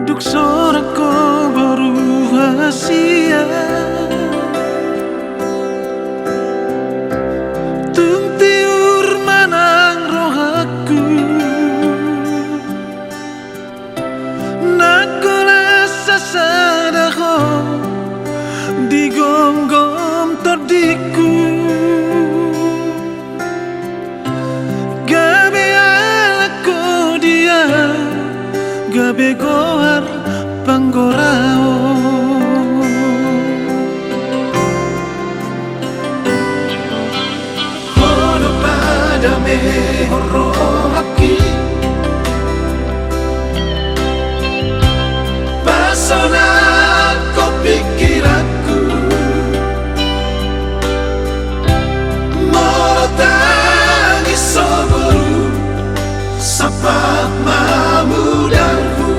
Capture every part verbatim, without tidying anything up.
Dung sorang ho boru hasian, tung tiur ma nang rohangku. Nang holan sasada ho di gomgom tondingku. Gabe alangka dia, gabe goar panggoraon. Ho do padamehon rohangki, pasonangkon pingkiranku. Molo tangis ho boru, sapat ma mudarhu.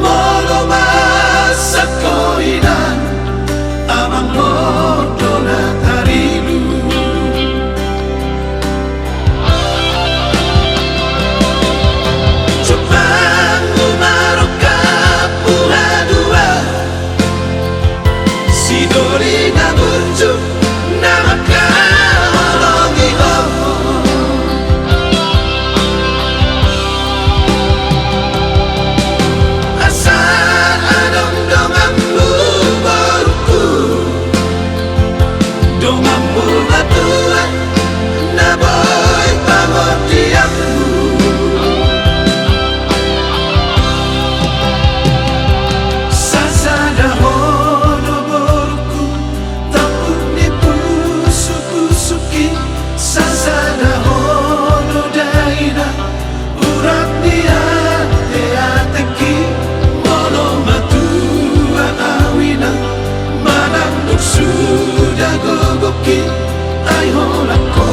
Molo masak ho inang, amang on do na tarilu. Jumpangu ma rongkapmu haduan, sidoli na burju na mangkaholongi ho. Asa adong donganmu borungku, donganmu matua na boi pangondianmu. Sasada ho do borungku, tampuk ni pusukpusukki, sasada ho do dainang, urat ni ateatengki. Molo matua ahu inang, manang dung suda gogongki, ai holan ho